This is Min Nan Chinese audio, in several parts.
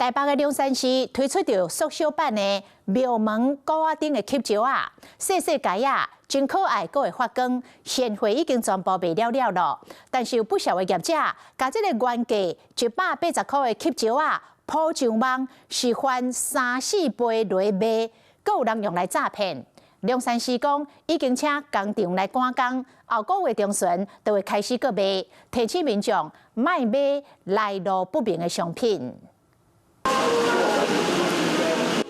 台北的龍山寺推出著縮小版的廟門鼓仔頂的翕石仔，細細个仔，真可愛，閣會發光。現貨已經全部賣了了囉。但是有不肖的業者，共這个原價180塊的翕石仔鋪上網，是翻三四倍來賣，閣有人用來詐騙。龍山寺講已經請工廠來趕工，後個月中旬就會開始閣賣，提醒民眾莫買來路不明的商品。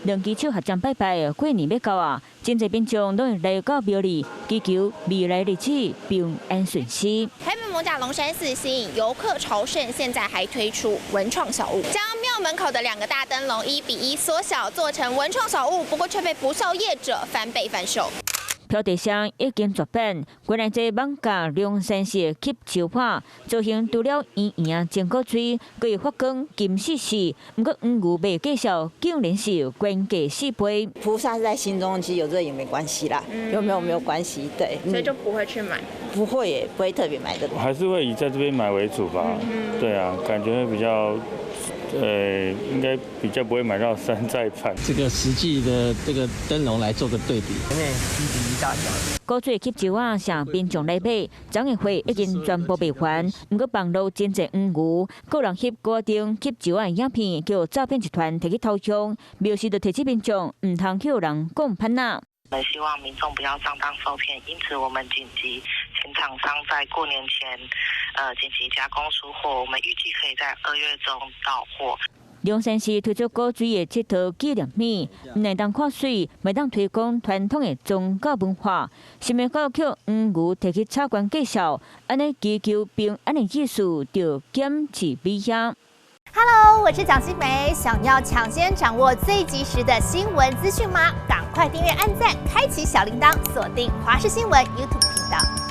兩支手合掌拜拜，過年欲到啊！真濟民眾攏會來到廟裡，祈求未來日子平安順遂。台北艋舺龍山寺吸引遊客朝聖，現在還推出文創小物，將廟門口的兩個大燈籠1比1縮小，做成文創小物，不過卻被不肖業者翻倍販售。飄地商已經絕版，原來這艋舺龍山寺的翕石仔造型除了圓圓真古錐，閣會發光金絲絲，毋過黃牛賣介紹竟然是原價四倍。菩薩在心中，其實有這也沒關係啦，有沒有沒有關係，對。所以就不會去買。不會耶，不會特別買的。還是會以在這邊買為主吧，對啊，感覺會比較。應該比較不會買到山寨版。這個實際的這個燈籠來做個對比，前面1比1大小。古錐翕石仔向民眾來買，昨日貨已經全部賣完。毋過網路真濟黃牛，個人翕鼓仔頂翕石仔影片，叫詐騙集團提去偷用，廟寺就提醒民眾毋通予人講歹仔。我們希望民眾不要上當受騙，因此我們緊急請廠商在過年前，緊急加工出貨，我們預計可以在2月中到貨。龍山寺推出古錐的這套紀念品，毋但當看媠，嘛當推廣傳統的宗教文化。想袂到予黃牛提去炒懸介紹，按呢祈求平安的意思就減至米遐。 Hello，我是蔣新梅，想要搶先掌握最及時的新聞資訊嗎？趕快訂閱、按讚、開啟小鈴鐺，鎖定華視新聞 YouTube 頻道。